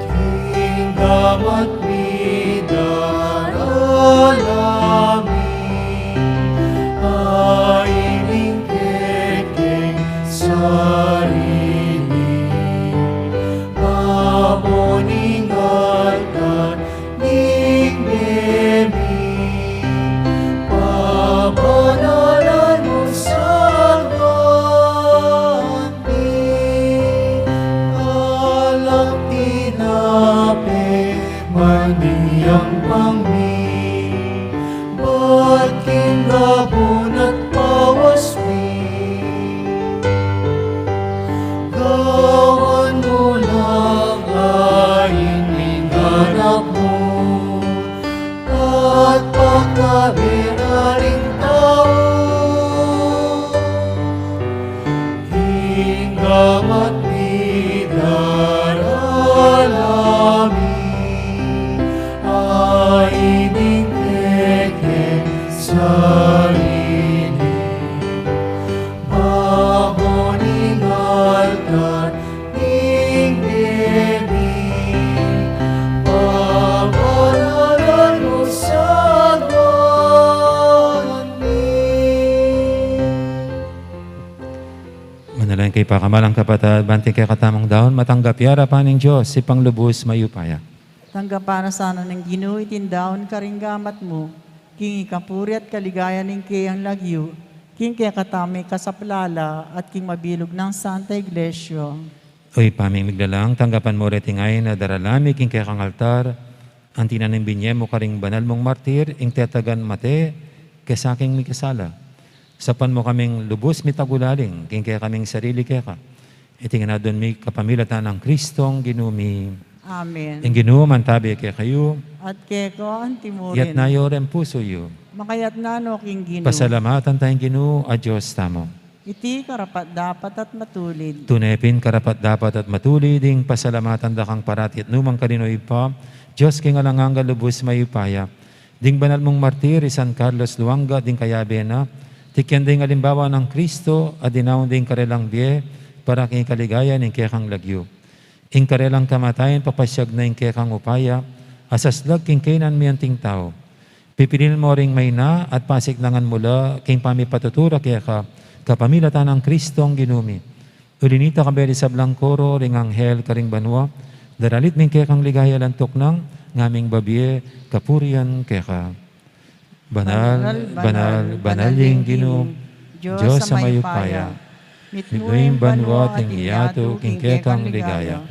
king gamat mi darala mi, a ining kekeng sarili, pabuningatan ning bie mi, pabanalan mu sa ngan mi, alang tinape man ing yampang mi, bat king gabun at pawas mi, gawan mu lang ing minganap mu, at pakabe na ring tau. King gamat mi darala mi, a ining kekeng sarili, pabuningatan ning bie mi, pabanalan mu sa ngan mi. Manalangin kayu, pakamalan kung kapatad, ban king kekatamung daun matanggap ya ing arapan ning Dios, Ibpang lubus mayupaya. Tanggapan na sana ning Ginu iting daun karing gamat mu, king ikapuri at kaligayan ning keyang lagyu, king kekatamung kasaplalan at king mabilug nang Santa Iglesia. O Ibpa ming miglalang, tanggapan mu reting ain a darala mi king kekang altar, anti na ning binye mu karing banal mung martir ing tetagan mate kesa king mikasala. Saupan mu kaming lubus mitagulaling king kekaming sarili keka. Iti ngan adwan mi kapamilatan nang Kristong Ginu mi. Amen. Ing Ginu mantabe kekayu. At keka antimurin. Iyatas yu ring pusu yu. Makayatas no king Ginu. Pasalamatan taya ing Ginu a Dios tamu. Iti karapat-dapat at matulid. Tune pin karapat-dapat at matulid ing pasalamatan da kang parati at nukarin man, O Ibpa, Dios king alang angga, lubus mayupaya. Ding banal mung martir i San Carlos Luanga, ding kayabe na, tikyan da ing alimbawa nang Kristo a dinaun da ing karelang bie para king kaligayan ning kekang lagyu. Ing karelang kamatayan papasiag na ing kekang upaya a saslag king kainan mi anting tau. Pipilin mu ring maina at pasiknangan mu la king pamipatutu ra keka kapamilatan nang Kristong Ginu mi. Uli na nita, kayabe ring sablang koro ring anghel karing banua, daralit mi ing kekang ligaya alang tuknang, ngaming babie kapurian keka. Banal, banal, banal ing Ginu, Dios a mayupaya. Mitmu ing banua at ing yatu king kekang ligaya.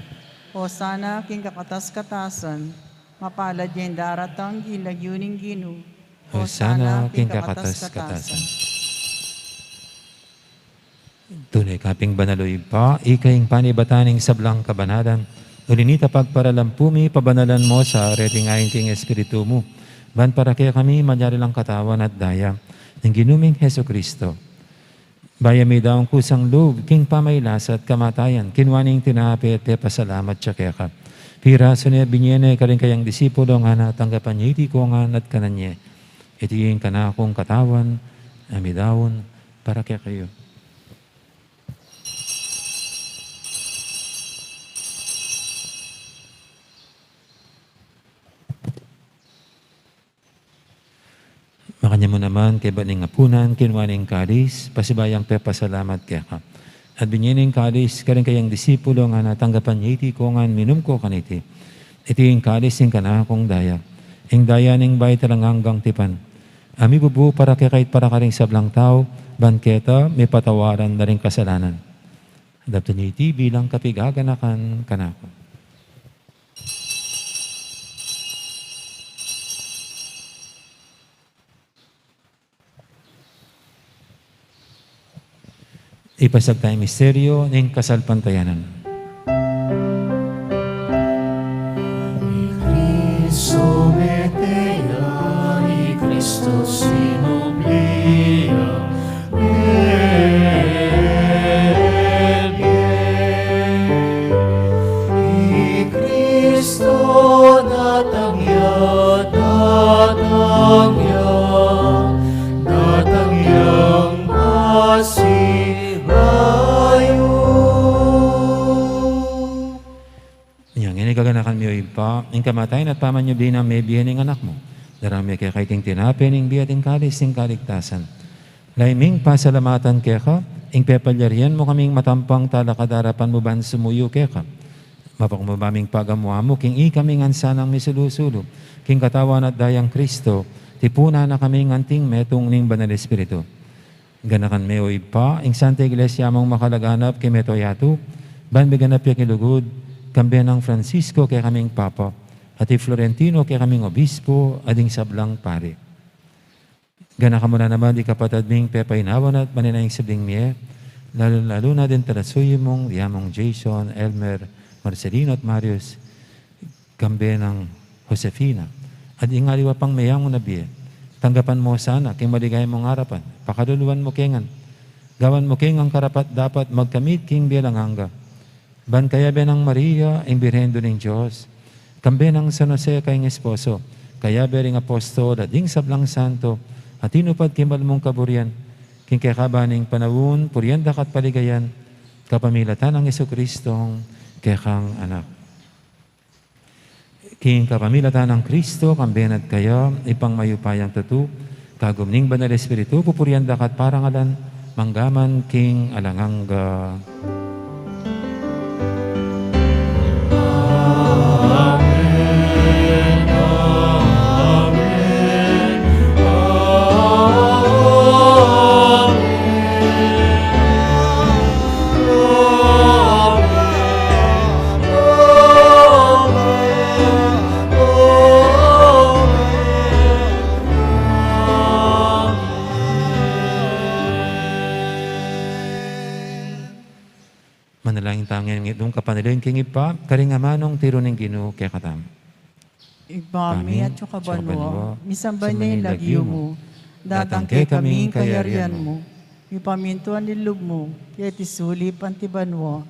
Hosana king kakatas-katasan. Mapalad ya ing daratang king lagyu ning Ginu. Hosana king kakatas-katasan. Tune ka pin banal, O Ibpa, ika ing panibatan ning sablang kabanalan. Uli na nita, pagparalan pu mi, pabanalan mu sa reting ain king Espiritu mu, ban para kekami malyari lang katawan at daya ning Ginu ming Jesucristo. Bayu midaun kusang lub king pamagkasakit at kamatayan, kinua ne ing tinape at pepasalamat ya keka. Pirasu ne, binie ne karing kayang disipulo, ngana, tanggapan ye iti kongan at kanan ye. Iti ing kanakung katawan a midaun para kekayu. Makanyan mu naman, kaybat ning apunan, kinua ne ing kalis, pasibayu yang pepasalamat keka. At binie ne ing kalis karing kayang disipulo, ngana, tanggapan ye iti kongan, minum ko kaniti. Iti ing kalis ning kanakung daya, ing daya ning bayu at alang anggang tipan, a mibubu para kekayu at para karing sablang tau, ban keta mipatawaran la ring kasalanan. Daptan ye iti bilang kapaganakan kanaku. Ipasiag taya ing misteryu ning kasalpantayanan. I Cristo mete ya, i Cristo sinubli ya, mebie. I Cristo datang ya, datang ya, datang yang pasibayu. Inya ngeni gaganakan mi, O Ibpa, ing kamatayan at pamanyubli nang mebie ning Anak mu. Daraun mi keka iting tinape ning bie at ing kalis ning kaligtasan. Lalu ming pasalamatan keka ing pepalyarian mu kaming matampang talakad king arapan mu ban sumuyu keka. Mapakumbaba ming pagamuan mu king ikami ngan sanang misulu-sulu king katawan at dayang Cristo, tipunan na kaming anting metung ning Banal Espiritu. Ganakan me, O Ibpa, ing Santa Iglesia mung makalaganap king mabilug a yatu, ban miganap ya king lugud, kambe nang Francisco kekaming Papa, at i Florentino kekaming Obispo, at ding sablang pari. Ganakan mu na naman ding kapatad ming pepainawa na at manenaya king sibling mie, lalu-lalu na ding talasuyu mung, ding Among Jason, Elmer, Marcelino at Marius, kambe nang Josefina, at ing aliwa pang meyangu na bie. Tanggapan mu sana king maligaya mung arapan, pakaluluan mu ke ngan, gawan mu ke ngan karapat-dapat magkamit king bie alang angga. Ban kayabe nang Maria, ing Birhen Indu ning Dios, kambe nang San Jose, kayang esposo, kayabe ring apostol, at ding sablang santo a tinupad king mal mung kaburian, king kekaban ning panaun, purian da ka at paligayan, kapamilatan nang Jesucristong kekang Anak. King kapamilatan nang Cristo, kambe na at kaya, Ibpang mayupayang tutu, kagum ning Banal Espiritu, pupurian da ka at parangalan, mangga man king alang angga. Manalangin tamu ngening itung kapanalingin king Ibpa, karing amanung tiru ning Ginu kekatamu. Ibpa mi, atsu ka banua, misamban ya ing lagyu mu, datang kekami ing kayarian mu, mipamintuan ing lub mu, keti sulip anti banua.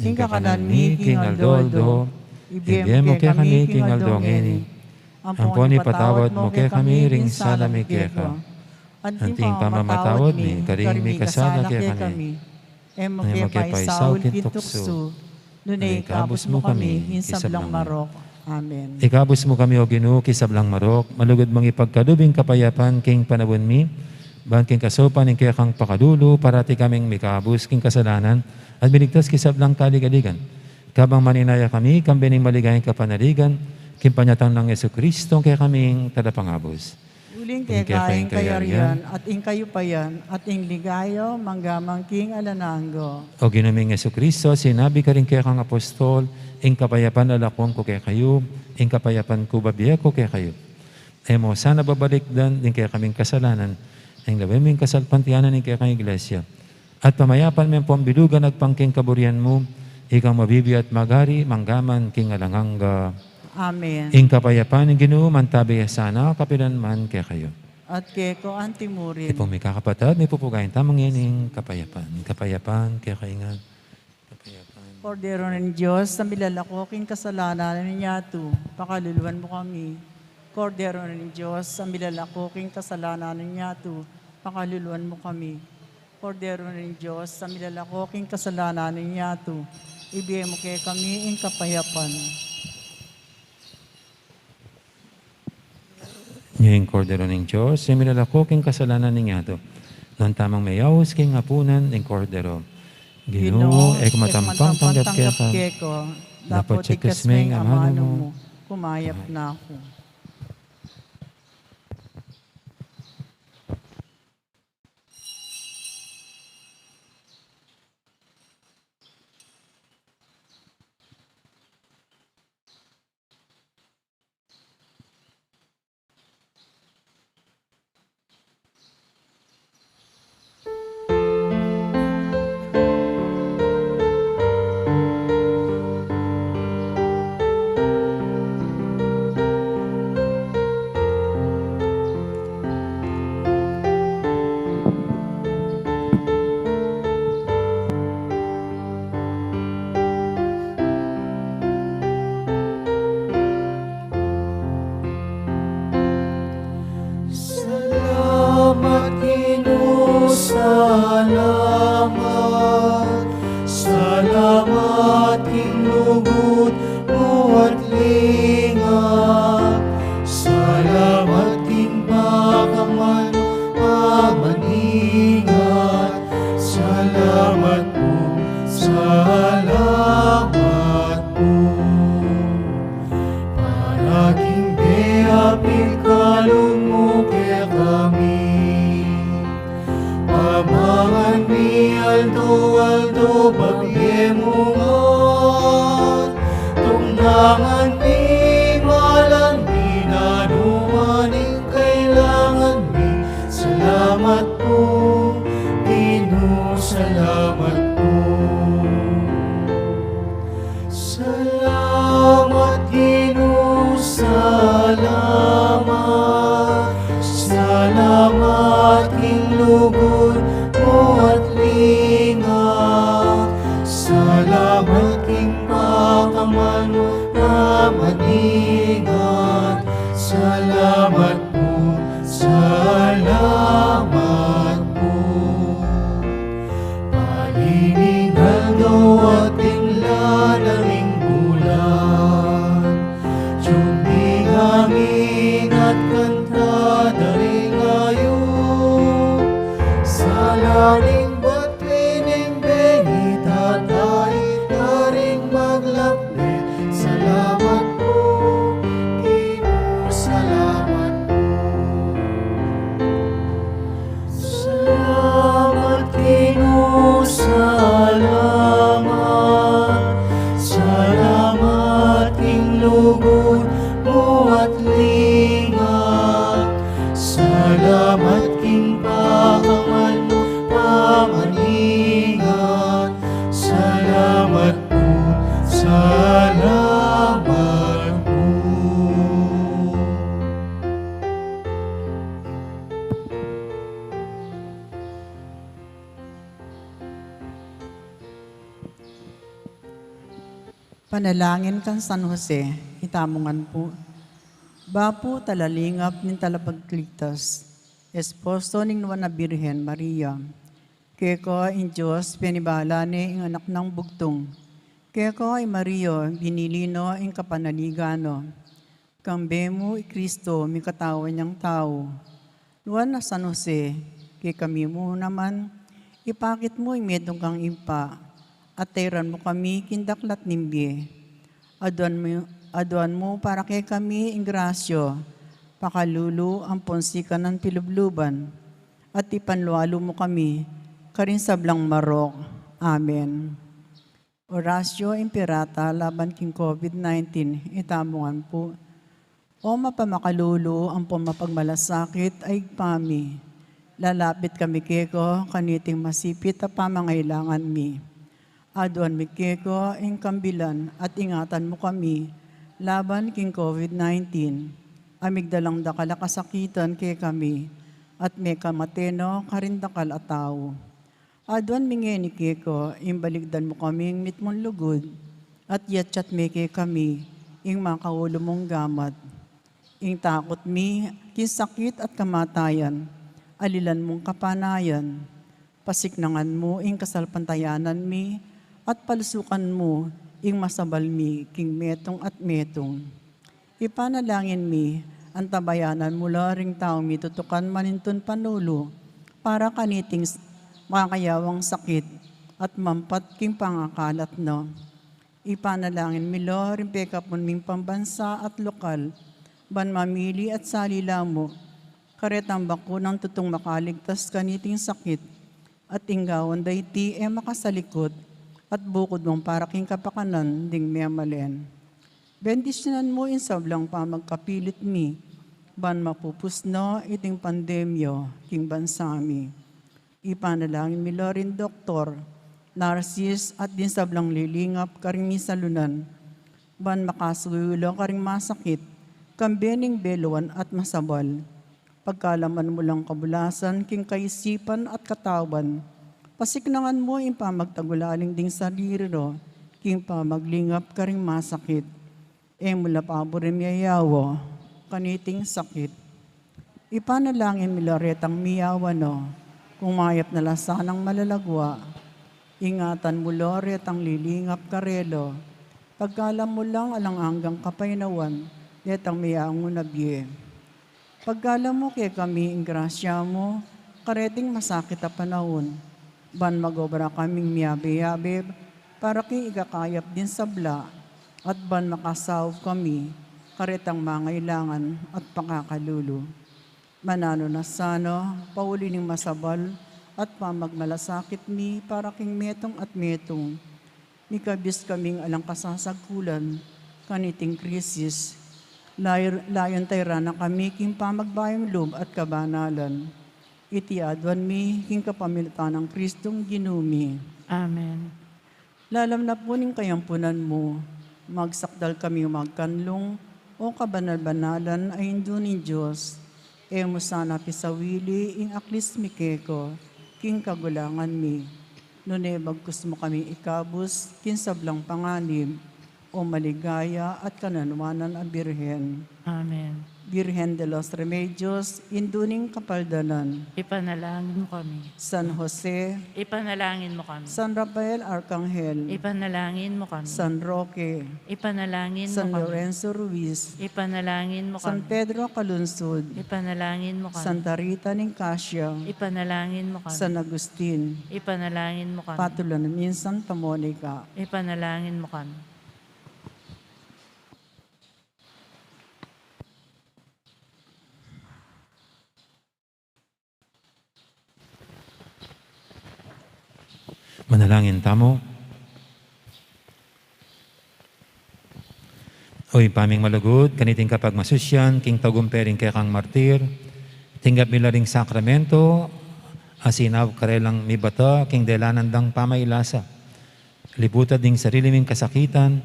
Ing kakanan mi king aldo-aldo, ibie mu kekami king aldo ngeni. Ampon ipatawad mu kekami ring sala mi keka, anti ing pamamatawad mi karing mikasala kekami. E mu ke paisaul king tuksu, nune ikabus mu kami king sablang marok. Amen. Ikabus mu kami, O Ginu, king sablang marok, malugud mung ipagkalub ing kapayapan king panaun mi, ban king kasaupan ning kekang pakalulu, parati kaming mikabus king kasalanan, at miligtas king sablang kaligaligan. Kabang manenaya kami, kambe ning maligayang kapanaligan, king panyatang nang Jesucristo, kekaming Talapangabus. Uling keka ing kayarian, at ing kayupayan, at ing ligaya, mangga man king alang angga. O Ginu ming Jesucristo, sinabi karing kekang apostol, ing kapayapan lalakwan ku kekayu, ing kapayapan ku bibie ku kekayu. E mu sana babalikdan ding kekaming kasalanan, ing lawen mu ing kasalpantayanan ning kekang Iglesia. At pamayapan me ampon bilugan agpang king kaburian mu, ikang mabibie at magari, mangga man king alang angga. Amen. Ing kapayapan ning Ginu mantabi ya sana, kapilan man kekayu. At keko anti murin. Ipong mikakapatad, mipupugayan tamu ngeni ing kapayapan. Kapayapan, kekayu ngan. Kapayapan. Kordero ning Dios, a milalako king kasalanan ning yatu, pakaluluan mu kami. Kordero ning Dios, a milalako king kasalanan ning yatu, pakaluluan mu kami. Kordero ning Dios, a milalako king kasalanan ning yatu, ibie mu kekami ing kapayapan. Ing Kordero ning Dios, a milalako king kasalanan ning yatu. Nuan tamung meyaus king apunan ning Kordero. Ginu, e ku matampang tanggap keka, dapot ikas me ing amanu mu, kumayap na ku. Salamat, Ginu, salamat. Salamat king lugud mu at linga. Salamat king pakamal mu a maningat. Salamat pu, salamat pu. Para king bie a pikalub mu kekami. Pamangan mi aldo-aldo, ibie mu ngan. Tunangan mi, malan mi, nanu man ing kailangan mi. Salamat pu, Ginu, salamat pu. Salamat, Ginu, salamat. Salamat king lugud mu at linga. Salamat king pakamal mu a maningat. Salamat pu, salamat pu. Pali ning aldo at ing lana ning bulan, jumingami at kanta da ring ayup. Sala ning batwi ning bengi, tatai karing maglap Salamat pu, Ginu, salamat pu. Salamat, Ginu, salamat. Salamat king lugud mu at linga. Salamat king pakamal mu a maningat. Salamat pu, salamat pu. Panalangin kang San Jose, itamu ngan pu. Bapu talalingap ning talapagligtas, esposo ning Nuan a Birhen Maria. Keka ing Dios penibalan ne ing anak nang bugtung. Keka i Maria binili no ing kapanaligan no. Kambe mu i Kristo mikatawan yang tau. Nuan a San Jose, kekami mu naman, ipakit mu ing metung kang Ibpa, at tairan mu kami king daklat ning bie. Aduan mu, aduan mu para kekami ing grasya, pakalulu ampon sikanan pilubluban, at ipanlualu mu kami karing sablang marok. Amen. Oratio Imperata laban king COVID nineteen, itamu ngan pu. O mapamakalulu ampon mapagmalasakit a Ibpa mi, lalapit kami keka kaniting masipit a pamangailangan mi. Aduan mi keka ing kambilan at ingatan mu kami laban king COVID nineteen, a migdalang dakal a kasakitan kekami, at mekamate no karing dakal a tau. Aduan mi ngeni keka ing balikdan mu kaming mitmung lugud, at yatyat me kekami ing makaulu mung gamat. Ing takut mi king sakit at kamatayan, alilan mung kapanayan. Pasiknangan mu ing kasalpantayanan mi, at palusukan mu ing masabal mi king metung at metung. Ipanalangin mi, antabayanan mu la ring taung mitutukan manintun panulu para kaniting s-, makakayawang sakit at mampat king pangakalat na. Ipanalangin mi la ring pekapun ming pambansa at lokal, ban mamili at sali la mu karetang bakunang tutung makaligtas kaniting sakit, at ing gawan da iti e makasalikut, at bukud mung para king kapakanan ding memalen. Bendisyunan mu ing sablang pamagkapilit mi, ban mapupus na iting pandemya king bansa mi. Ipanalangin mi la ring doktor, narsis, at ding sablang lilingap karing misalunan, ban makasuyu la karing masakit, kambe ning beluan at masabal. Pagkalaman mu lang kabulasan king kaisipan at katawan, pasiknangan mu ing pamagtagulaling ding sarili ra king pamaglingap karing masakit. E mu la paburin miyayawa kaniting sakit. Ipanalangin mi la retang miyawa na, kung mayap na la sanang malalagwa. Ingatan mu la retang lilingap karela, pagkalam mu lang alang anggang kapaynawan detang meyangu na bie. Pagkalam mu kekami ing grasya mu kareting masakit a panaun, ban magobra kaming miyabe-yabe para king ikakayap ding sabla, at ban makasaup kami karetang mangailangan at pakakalulu. Mananu na sana, pauli ning masabal at pamagmalasakit mi para king metung at metung, mikabus kaming alang kasasagkulan kaniting krisis. Lay-, layun tayran na kami king pamagbayung lub at kabanalan. Iti aduan mi king kapamilatan nang Kristong Ginu mi. Amen. Lalam na pu ning kayampunan mu, magsakdal kami magkanlung, O kabanal-banalan a Indu ning Dios. E mu sana pisawili ing aklis mi keka king kagulangan mi, nune bagkus mu kami ikabus king sablang panganib, O maligaya at kananwanan a Birhen. Amen. Birhen de los Remedios, Indu ning Kapaldanan. Ipanalangin mu kami. San Jose. Ipanalangin mu kami. San Rafael Arcangel. Ipanalangin mu kami. San Roque. Ipanalangin mu kami. San Lorenzo Ruiz. Ipanalangin mu kami. San Pedro Calungsod. Ipanalangin mu kami. Santa Rita ning Cascia. Ipanalangin mu kami. San Agustin. Ipanalangin mu kami. Patulan mi ing Santa Monica. Ipanalangin mu kami. Manalangin tamu. O Ibpa ming malugud, kaniting kapagmasusyan king tagumpe ring kekang martir, tinggap mi la ring sakramento a sinaup karelang mibata king delanan dang pamailasa. Libutan ding sarili ming kasakitan,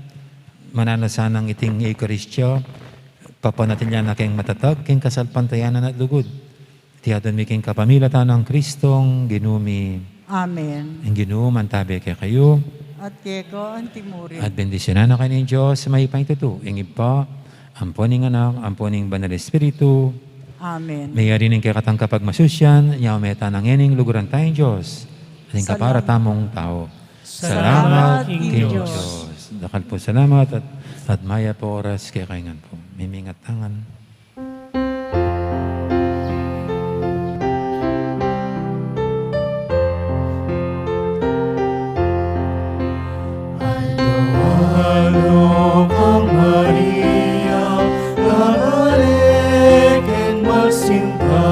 mananu sanang iting Eukaristia, papanatilian na keng matatag king kasalpantayanan at lugud. Iti aduan mi king kapamilatan nang Kristong Ginu mi. Amen. Ing Ginu mantabe kekayu. At keka antimurin. At bendisyunan na kayu ning Dios mayupayang tutu, ing Ibpa, ampo ning Anak, ampo ning Banal Espiritu. Amen. Meyari ning kekatang kapagmasusyan, nyaman tana ngening luguran tayang Dios, at ing kapara tamung tau. Salamat king Dios. Dakal pu salamat at, at mayap a oras kekayu ngan pu. Mimingat tangan. Alo, alo, kang Maria, kabale keng magsinta.